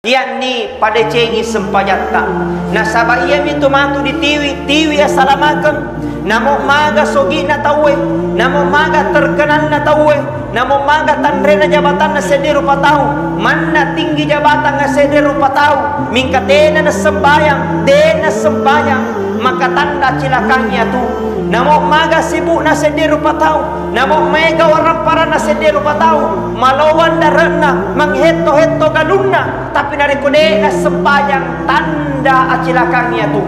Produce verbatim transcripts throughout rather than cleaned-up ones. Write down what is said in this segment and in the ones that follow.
Yakni padecengi sempajatta. Nasaba iyami tu matu ditiwi, tiwi assalamakeng. Namo maga sogi'na tauwe, namo maga terkenalna tauwe, namo maga tanrena jabatanna sedde rupa tau, manna tinggi jabatanna sedde rupa tau, mingka tena nasembayang, de nasembayang, maka tanda cilakangngi atu. Namo maga sibukna sedde rupa tau, namo mega warapparanna sedde rupa tau, malowang dare'na, manghetto-hetto galunna, tapi narekko de nassempajang, tanda acilakangngi atu.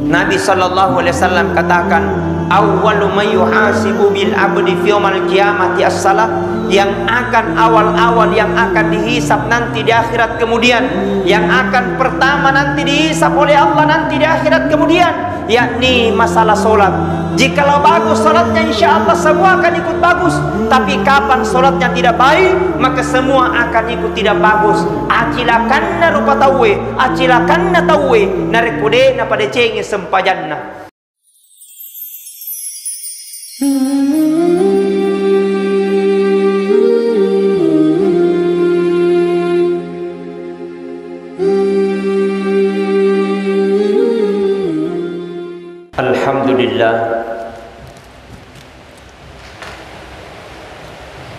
Nabi sallallahu alaihi wasallam katakan, "Awwalu man yuhasibu bil abdi fi yaumal qiyamati as-salah." Yang akan awal-awal yang akan dihisab nanti di akhirat kemudian, yang akan pertama nanti dihisab oleh Allah nanti di akhirat kemudian, yakni masalah salat. Jikalau bagus salatnya, insya Allah semua akan ikut bagus. Tapi kapan salatnya tidak baik, maka semua akan ikut tidak bagus. Acilakanna rupa tauwe, acilakanna tauwe, narekko de napadecengi sempajanna. Alhamdulillah.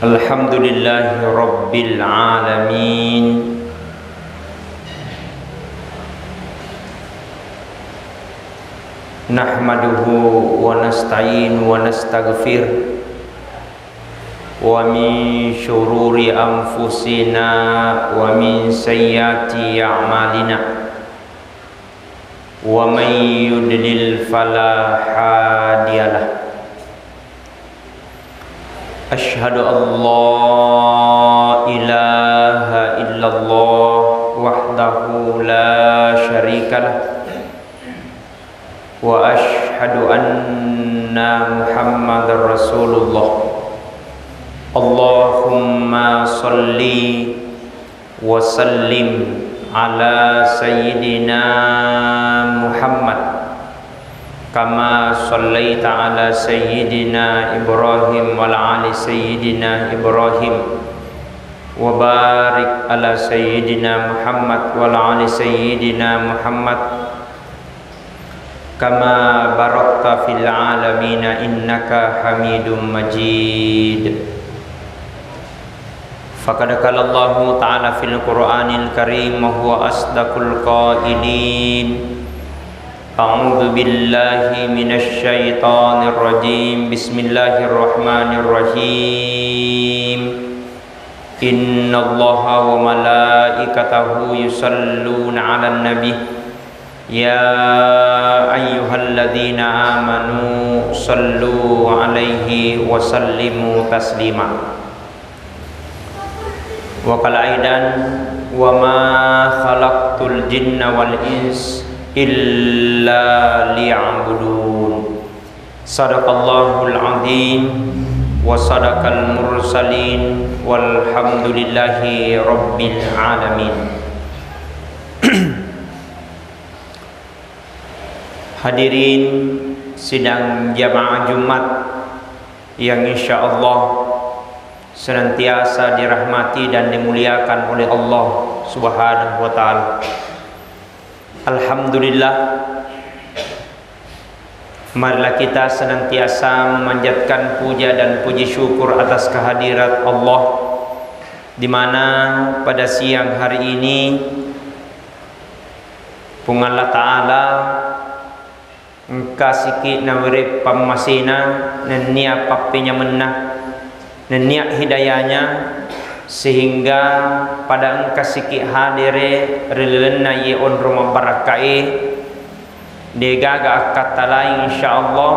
Alhamdulillahi rabbil alamin. Nahmaduhu wa nasta'inu wa nastaghfir. Wa min syururi anfusina wa min sayyiati a'malina. ومن يضلل فلا هادي له. أشهد أن لا إله إلا الله وحده لا شريك له، وأشهد أن محمدا رسول الله. اللهم صل وسلم على سيدنا محمد كما صليت على سيدنا إبراهيم وعلى آل سيدنا إبراهيم، وبارك على سيدنا محمد وعلى آل سيدنا محمد كما باركت في العالمين إنك حميد مجيد. فقد قال الله تعالى في القرآن الكريم وهو أصدق القائلين: أعوذ بالله من الشيطان الرجيم. بسم الله الرحمن الرحيم. إن الله وملائكته يصلون على النبي، يا أيها الذين آمنوا صلوا عليه وسلموا تسليما. وقال أيضا: وما خلقت الجن والإنس إلا ليعبدون. صدق الله العظيم وصدق المرسلين والحمد لله رب العالمين. Hadirin sidang jamaah Jumat yang insya Allah senantiasa dirahmati dan dimuliakan oleh Allah Subhanahu wa Ta'ala. Alhamdulillah, marilah kita senantiasa memanjatkan puja dan puji syukur atas kehadirat Allah, di mana pada siang hari ini Puang Allah Ta'ala engka siki nawere pammasena nennia pappenyamenna, nennia hidayahnya, sehingga pada engka siki hadere ri lalenna ye onrong mabbarakkae, degaga akkatta laing, insya Allah,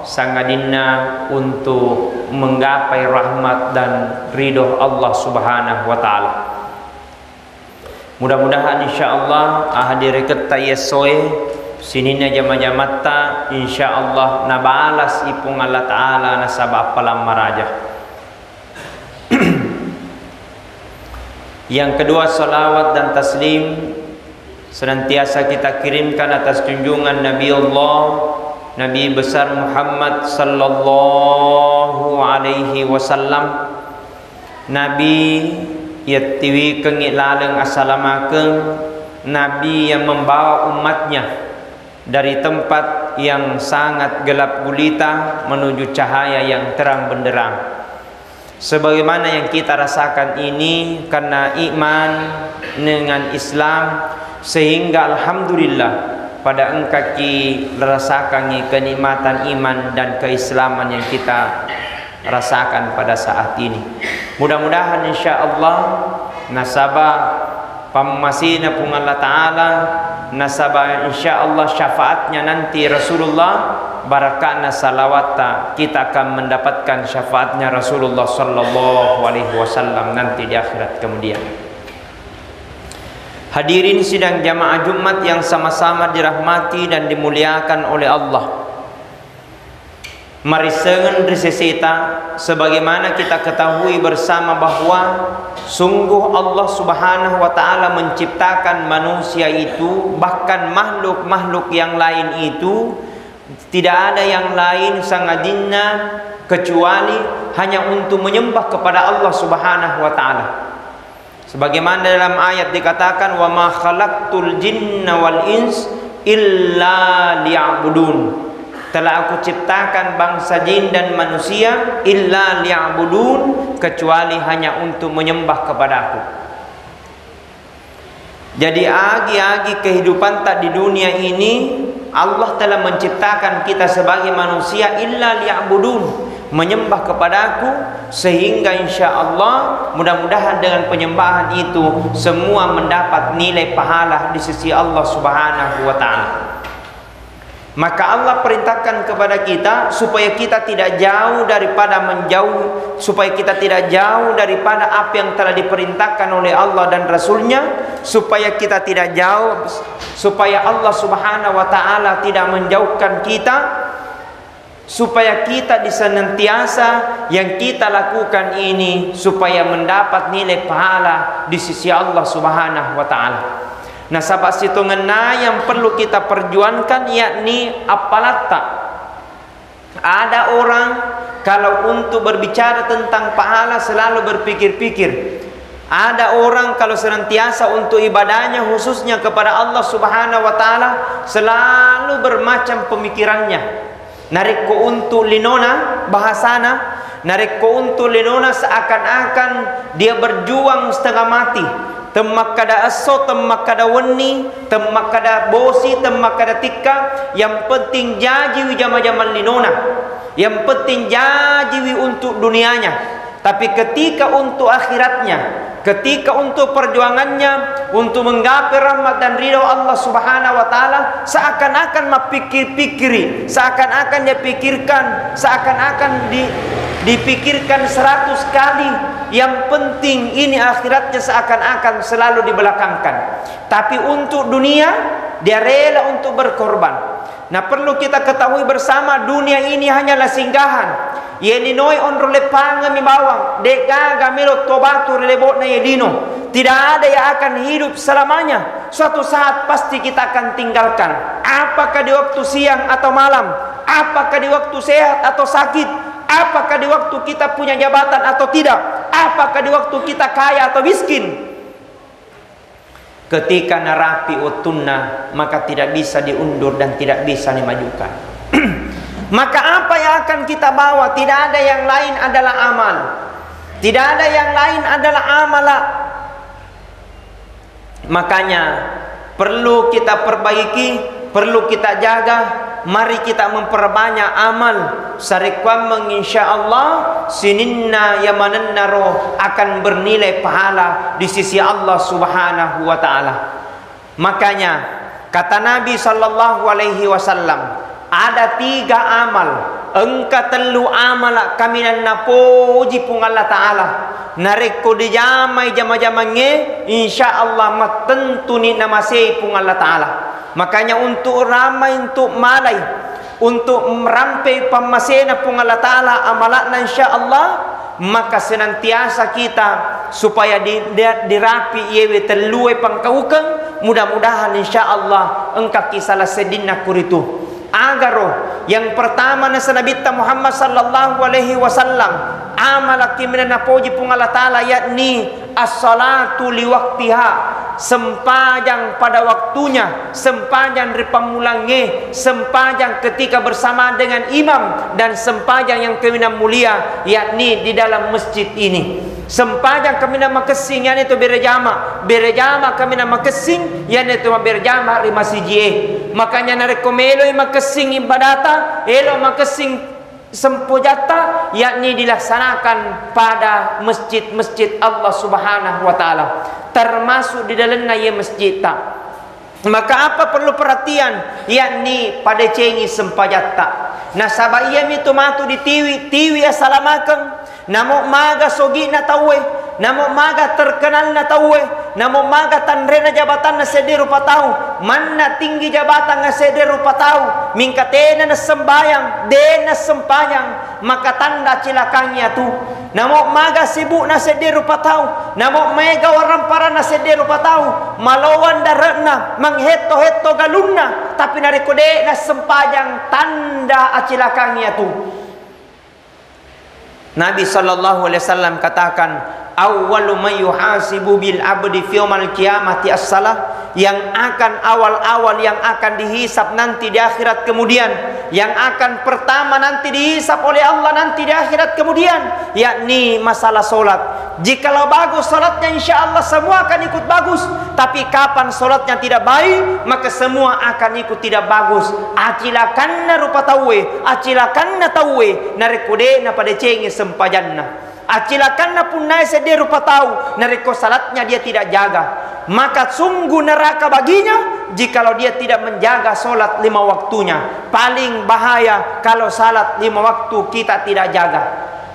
sangadinna untuk menggapai rahmat dan ridho Allah Subhanahu wa Ta'ala. Mudah-mudahan, insya Allah, ahadireketta essoe sininna jama-jamatta, insya Allah nabalas i Puang Allah Ta'ala nasaba appalang maraja. Yang kedua, salawat dan taslim senantiasa kita kirimkan atas junjungan Nabi Allah, Nabi besar Muhammad sallallahu alaihi wasallam. Nabi Yattiwikengngi laleng assalamakeng Nabi yang membawa umatnya dari tempat yang sangat gelap gulita menuju cahaya yang terang benderang. Sebagaimana yang kita rasakan ini karena iman dengan Islam, sehingga alhamdulillah pada engkaki rasakangngi kenikmatan iman dan keislaman yang kita rasakan pada saat ini. Mudah-mudahan insya Allah nasaba pammasena Puang Allah Ta'ala, nasaba insya Allah syafaatnya nanti Rasulullah, barakana salawatta kita akan mendapatkan syafaatnya Rasulullah sallallahu alaihi wasallam nanti di akhirat kemudian. Hadirin sidang jamaah Jumat yang sama-sama dirahmati dan dimuliakan oleh Allah. Marissengeng ri seseta, sebagaimana kita ketahui bersama bahwa sungguh Allah Subhanahu wa Ta'ala menciptakan manusia itu, bahkan makhluk-makhluk yang lain itu, tidak ada yang lain sangadinna kecuali hanya untuk menyembah kepada Allah Subhanahu wa Ta'ala. Sebagaimana dalam ayat dikatakan, "Wa ma khalaqtul jinna wal ins illa liya'budun." Telah Aku ciptakan bangsa jin dan manusia illa liya'budun, kecuali hanya untuk menyembah kepada-Ku. Jadi, agi-agi kehidupanta di dunia ini, Allah telah menciptakan kita sebagai manusia illa liya'budun, menyembah kepada-Ku, sehingga insya Allah, mudah-mudahan dengan penyembahan itu, semua mendapat nilai pahala di sisi Allah Subhanahu wa Ta'ala. Maka Allah perintahkan kepada kita supaya kita tidak jauh daripada menjauh, supaya kita tidak jauh daripada apa yang telah diperintahkan oleh Allah dan Rasul-Nya, supaya kita tidak jauh, supaya Allah Subhanahu wa Ta'ala tidak menjauhkan kita, supaya kita di senantiasa yang kita lakukan ini supaya mendapat nilai pahala di sisi Allah Subhanahu wa Ta'ala. Nasaba sitongenna yang perlu kita perjuangkan yakni appalatta. Ada orang kalau untuk berbicara tentang pahala selalu berpikir-pikir. Ada orang kalau senantiasa untuk ibadahnya khususnya kepada Allah Subhanahu wa Ta'ala selalu bermacam pemikirannya. Narekko untuk linona, bahasana, narekko untuk linona seakan-akan dia berjuang setengah mati. Temmakkada esso, temmakkada wenni, temmakkada bosi, temmakkada tikka, yang penting jajiwi jama-jamang linona. Yang penting jajiwi untuk dunianya. Tapi ketika untuk akhiratnya, ketika untuk perjuangannya, untuk menggapai rahmat dan ridho Allah Subhanahu wa Ta'ala, seakan-akan mappikir-pikiri, seakan-akan dia pikirkan, seakan-akan di-, dipikirkan seratus kali. Yang penting ini akhiratnya seakan-akan selalu dibelakangkan. Tapi untuk dunia, dia rela untuk berkorban. Nah, perlu kita ketahui bersama, dunia ini hanyalah singgahan. Ye linoi onrong leppangeng mi bawang, de'gaga melo tobatu ri lebo'na ye lino. Tidak ada yang akan hidup selamanya. Suatu saat pasti kita akan tinggalkan. Apakah di waktu siang atau malam? Apakah di waktu sehat atau sakit? Apakah di waktu kita punya jabatan atau tidak? Apakah di waktu kita kaya atau miskin? Ketika narapi wettunna, maka tidak bisa diundur dan tidak bisa dimajukan. Maka apa yang akan kita bawa? Tidak ada yang lain adalah amal. Tidak ada yang lain adalah amala. Makanya perlu kita perbaiki, perlu kita jaga, mari kita memperbanyak amal. Sarekkuammeng, insya Allah, sininna yamanennaro akan bernilai pahala di sisi Allah Subhanahu wa Ta'ala. Makanya, kata Nabi sallallahu alaihi wasallam, ada tiga amal, engka tellu amala kaminang napoji Puang Allah Ta'ala. Narekko dijamai jama-jamangnge, insya Allah mattentuni namasei Puang Allah Ta'ala. Makanya untuk ramai, untuk malai, untuk merampe pammasena Puang Allah Ta'ala amalakna, insya Allah, maka senantiasa kita supaya di-, di-, dirapi yewe tellue pangkaukeng, mudah-mudahan insya Allah engkaki salah seddinna kuritu. Agaro, yang pertama nasa Nabitta Muhammad sallallahu alaihi wasallam, Amalakki minang napoji Puang Allah Ta'ala, yakni as-salatu liwaqtiha, sempajang pada waktunya, sempajang ri pammulangnge, sempajang ketika bersamaan dengan imam, dan sempajang yang kaminang mulia, yakni di dalam masjid ini. Sempajang kaminang makessing, yakni itu berjamaah, berjamaah kaminang makessing, yakni itu berjamaah ri masijie. Makanya narekko meloi makessing ibadata, elo makessing sempajatta, yakni dilaksanakan pada masjid-masjid Allah Subhanahu wa Ta'ala, termasuk di dalamna iye masjidta. Maka apa perlu perhatian, yakni padecengi sempajatta. Nasaba iyami tu matu ditiwi, tiwi assalamakeng. Namo maga sogi'na tauwe, namo maga terkenalna tauwe, namo maga tanrena jabatanna seddi rupa tau, manna tinggi jabatanna seddi rupa tau, mingka tena nassembayang, de nassempajang, maka tanda cilakangngi atu. Namo maga sibukna seddi rupa tau, namo maega waramparanna seddi rupa tau, maloang dare'na, manghetto-hetto galunna, tapi narekko de nassempajang, tanda acilakangngi atu. Nabi sallallahu alaihi wasallam katakan, "Awwalu man yuhasibu bil abdi fi yaumal qiyamati as-salah." Yang akan awal-awal yang akan dihisab nanti di akhirat kemudian, yang akan pertama nanti dihisab oleh Allah nanti di akhirat kemudian, yakni masalah salat. Jikalau bagus salatnya, insya Allah semua akan ikut bagus. Tapi kapan salatnya tidak baik, maka semua akan ikut tidak bagus. Acilakanna rupa tauwe, acilakanna tauwe, narekko de napadecengi sempajanna. Acilakanna punnae seddi rupa tau, narekko salatnya dia tidak jaga. Maka sungguh neraka baginya jikalau dia tidak menjaga salat lima waktunya. Paling bahaya kalau salat lima waktu kita tidak jaga.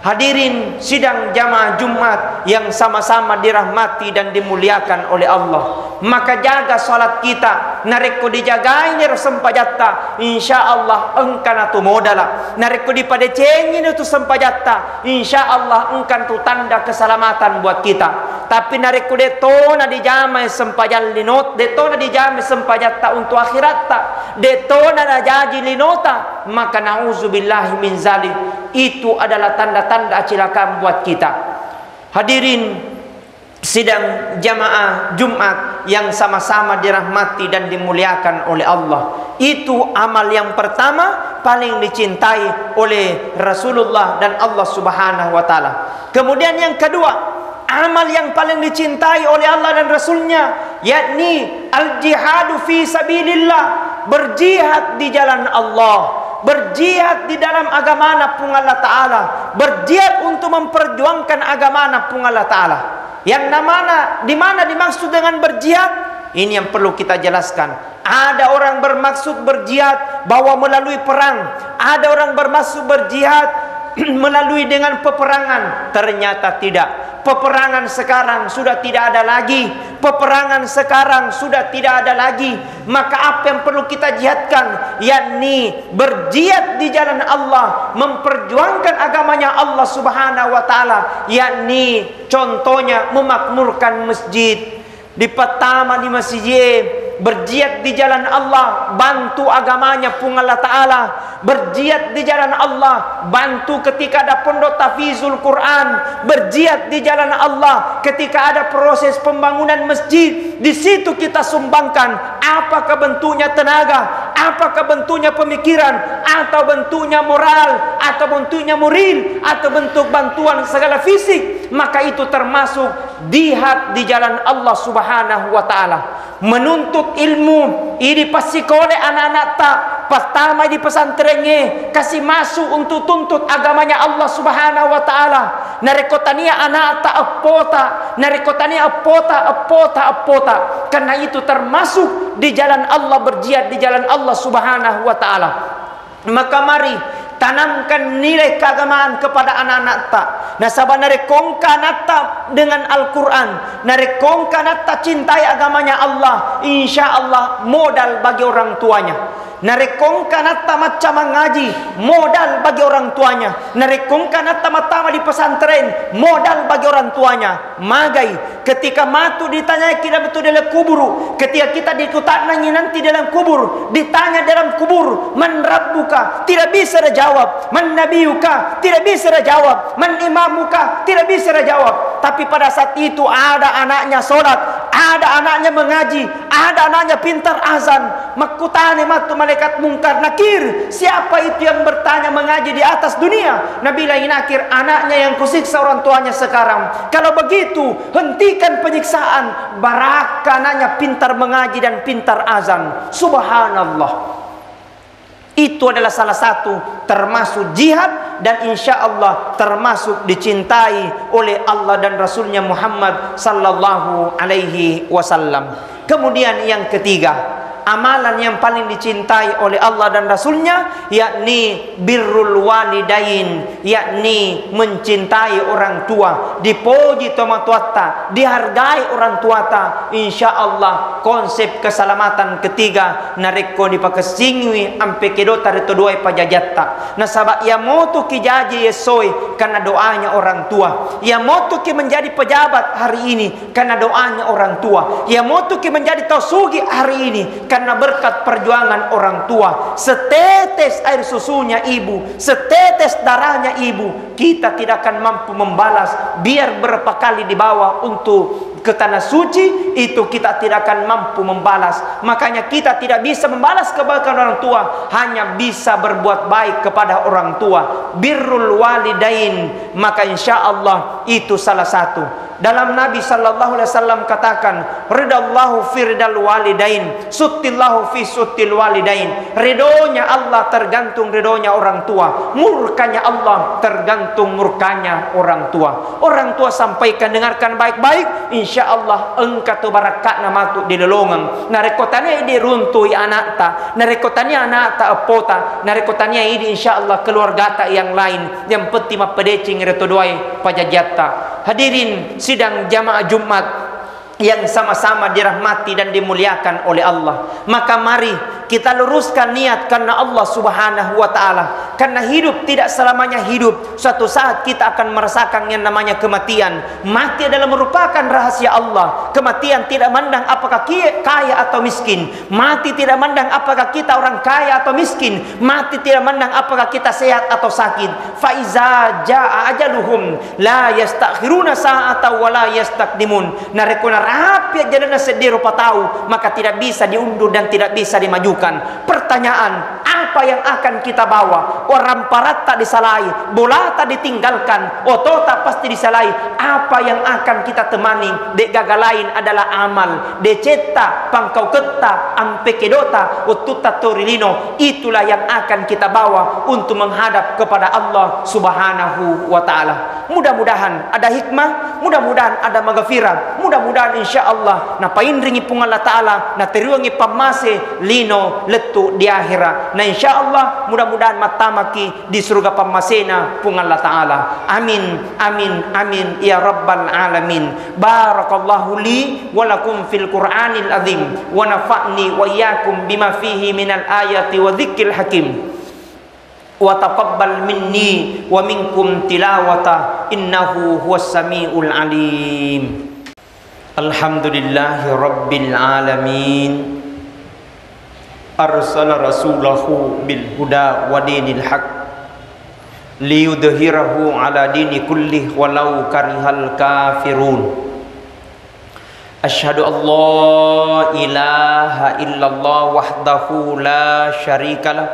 Hadirin sidang jamaah Jumat yang sama-sama dirahmati dan dimuliakan oleh Allah. Maka jaga salat kita. Narekko dijagaini ro sempajatta, insya Allah engkana tu modala. Narekko dipadecengini tu sempajatta, insya Allah engkana tu tanda keselamatan buat kita. Tapi narekko de tona dijamai sempajang linot, de tona dijamai sempajatta untuk akhiratta, de tona najaji linota, maka nauzubillahi min zalik. Itu adalah tanda-tanda acilakan buat kita. Hadirin sidang jamaah Jumat yang sama-sama dirahmati dan dimuliakan oleh Allah. Itu amal yang pertama paling dicintai oleh Rasulullah dan Allah Subhanahu wa Ta'ala. Kemudian yang kedua, amal yang paling dicintai oleh Allah dan Rasulnya, yakni al-jihadu fi sabilillah, berjihad di jalan Allah, berjihad di dalam agamana Puang Allah Ta'ala, berjihad untuk memperjuangkan agamana Puang Allah Ta'ala. Yang namana, di mana dimaksud dengan berjihad? Ini yang perlu kita jelaskan. Ada orang bermaksud berjihad bahwa melalui perang. Ada orang bermaksud berjihad melalui dengan peperangan. Ternyata tidak. Peperangan sekarang sudah tidak ada lagi. Peperangan sekarang sudah tidak ada lagi. Maka apa yang perlu kita jihadkan? Yakni berjihad di jalan Allah, memperjuangkan agamanya Allah Subhanahu wa Ta'ala, yakni contohnya memakmurkan masjid. Dipattama di masijie, berjihad di jalan Allah, bantu agamanya Puang Allah Ta'ala, berjihad di jalan Allah, bantu ketika ada pondok tahfizul Quran, berjihad di jalan Allah, ketika ada proses pembangunan masjid, di situ kita sumbangkan, apakah bentuknya tenaga, apakah bentuknya pemikiran, atau bentuknya moral, atau bentuknya moral, atau bentuk bantuan segala fisik, maka itu termasuk jihad di jalan Allah Subhanahu wa Ta'ala. Menuntut ilmu, idi passikole anak-anakta, pertama di pesantrengnge, kasih masuk untuk tuntut agamanya Allah Subhanahu wa Ta'ala. Narekko tania anakta eppota, narekko tania eppota, eppota, eppota. Karena itu termasuk di jalan Allah, berjihad di jalan Allah Subhanahu wa Ta'ala. Maka mari tanamkan nilai keagamaan kepada anak-anakta. Nasaba narekko engka anatta dengan Al-Quran, narekko engka anatta cintai agamanya Allah, insya Allah modal bagi orang tuanya. Narekko engka anatta macca mangaji, modal bagi orang tuanya. Narekko engka anatta mattama di pesantren, modal bagi orang tuanya. Magai, ketika matu ditanyai kita betul dalam kubur, ketika kita dikutanangi nanti dalam kubur, ditanya dalam kubur, "Man rabbuka?" Tidak bisa dia jawab. "Man nabiyuka?" Tidak bisa dia jawab. "Man imamuka?" Tidak bisa dia jawab. Tapi pada saat itu ada anaknya sholat, ada anaknya mengaji, ada anaknya pintar azan. Makkutana matu malaikat Mungkar Nakir, "Siapa itu yang bertanya mengaji di atas dunia?" Nabillahi Nakir, "Anaknya yang kusiksa orang tuanya sekarang." Kalau begitu, hentikan penyiksaan. Barakka anaknya pintar mengaji dan pintar azan. Subhanallah. Itu adalah salah satu termasuk jihad dan insya Allah termasuk dicintai oleh Allah dan Rasulnya Muhammad sallallahu alaihi wasallam. Kemudian yang ketiga, amalan yang paling dicintai oleh Allah dan Rasulnya, yakni birrul walidain, yakni mencintai orang tua, dipuji tomatoatta, dihargai orang tuata. Insya Allah, konsep keselamatan ketiga narekko dipakessingiwi ampe kedota ri to duae pajajatta. Nasaba iyamotu kijaji essoe karena doanya orang tua. Iyamotu ki menjadi pejabat hari ini karena doanya orang tua. Iyamotu ki menjadi tau sugi hari ini karena berkat perjuangan orang tua. Setetes air susunya ibu, setetes darahnya ibu, kita tidak akan mampu membalas, biar berapa kali dibawa untuk ke tanah suci, itu kita tidak akan mampu membalas. Makanya kita tidak bisa membalas kebaikan orang tua, hanya bisa berbuat baik kepada orang tua. Birrul walidain, maka insya Allah itu salah satu. Dalam Nabi sallallahu alaihi wasallam katakan, "Ridallahu fi ridal walidain, suttillahu fi suttil walidain." Ridhonya Allah tergantung ridhonya orang tua, murkanya Allah tergantung murkanya orang tua. Orang tua sampaikan, dengarkan baik-baik, insya Allah engka tu barakka'na matu di lolongeng. Narekko tania idi runtui anakta, narekko tania anakta eppota, narekko tania idi insya Allah keluargata yang lain. Yang penting mappedeceng ri to duae pajajatta. Hadirin sidang jamaah Jumat yang sama-sama dirahmati dan dimuliakan oleh Allah. Maka mari kita luruskan niat karena Allah Subhanahu wa Ta'ala. Karena hidup tidak selamanya hidup. Suatu saat kita akan merasakan yang namanya kematian. Mati adalah merupakan rahasia Allah. Kematian tidak mandang apakah ki-, kaya atau miskin. Mati tidak mandang apakah kita orang kaya atau miskin. Mati tidak mandang apakah kita sehat atau sakit. Faiza jaa ajaluhum la yastakhiruna sa'ata wa la yastaqdimun. Narekko narapi ajalanna seddie rupa tau, maka tidak bisa diundur dan tidak bisa dimajukan. Pertanyaan, apa yang akan kita bawa? Waramparatta disalai, bolata ditinggalkan, otota pasti disalai. Apa yang akan kita temani? De'gaga lain adalah amal. Decetta, pangkauketta, ampe kedota, wettutta to ri lino, itulah yang akan kita bawa untuk menghadap kepada Allah Subhanahu wa Ta'ala. Mudah-mudahan ada hikmah, mudah-mudahan ada maghfirah, mudah-mudahan insya Allah napainringi Puang Allah Ta'ala, nateriwangi pammase lino lettu di akhirat. Na insya Allah mudah-mudahan mattamaki di surga pammasena Puang Allah Ta'ala. Amin, amin, amin ya rabbal alamin. Barakallahu li wa lakum fil Qur'anil azim wa nafa'ni wa iyyakum bima fihi minal ayati wa dzikril hakim. Wa taqabbal minni wa minkum tilawata innahu huwas samiul alim. Alhamdulillahi rabbil alamin. Arsala rasulahu bil huda wa dinil haq liyudhhirahu ala dini kullih walau karihal kafirun. Asyhadu an la ilaha illallah wahdahu la syarikalah.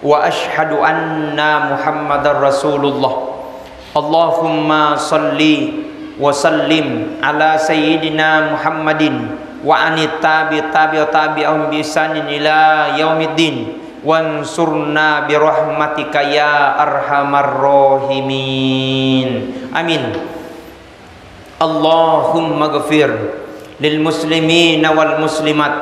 Wa asyhadu anna Muhammadar Rasulullah. Allahumma salli wa sallim ala sayyidina Muhammadin wa anit tabi tabi tabi'ahum bi ihsanin ila yaumiddin. Wansurna bi rahmatika ya arhamar rahimin. Amin. Allahumma ghfir lil muslimina wal muslimat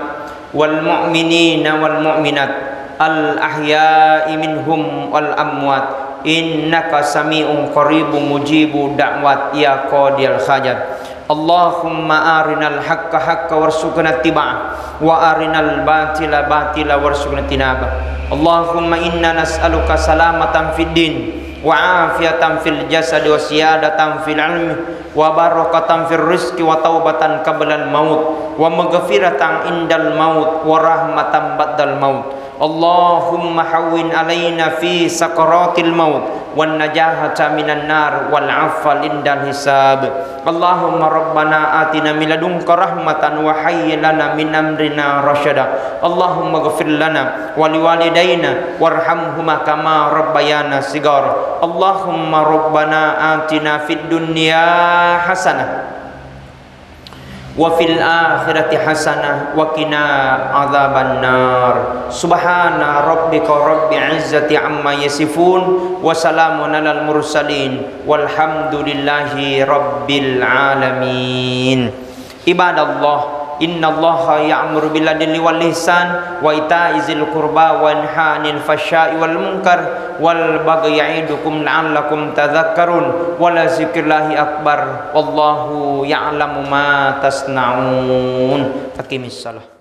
wal mu'minina wal mu'minat al ahya'i minhum wal amwat innaka sami'un qaribun mujibu da'wat ya qadiyal hajat. اللهم أرنا الحق حقا وارزقنا اتباعه، وأرنا الباطل باطلا وارزقنا اجتنابه. اللهم إنا نسألك سلامة في الدين، وعافية في الجسد، وزيادة في العلم، وبركة في الرزق، وتوبة قبل الموت، ومغفرة عند الموت، ورحمة بعد الموت. اللهم هون علينا في سكرات الموت، والنجاة من النار، والعفو عند الحساب. اللهم ربنا آتنا من لدنك رحمة، وهيئ لنا من أمرنا رشدا. اللهم اغفر لنا ولوالدينا، وارحمهما كما ربيانا صغارا. اللهم ربنا آتنا في الدنيا حسنة، وفي الآخرة حسنة، وقنا عذاب النار. سبحان ربك رب العزة عما يصفون، وسلام على المرسلين، والحمد لله رب العالمين. عباد الله، إن الله يأمر بالعدل والإحسان، وإيتاء ذي القربى، وينهى عن الفحشاء والمنكر والبغي يعظكم لعلكم تذكرون. ولذكر الله أكبر. والله يعلم ما تصنعون. أقم الصلاة.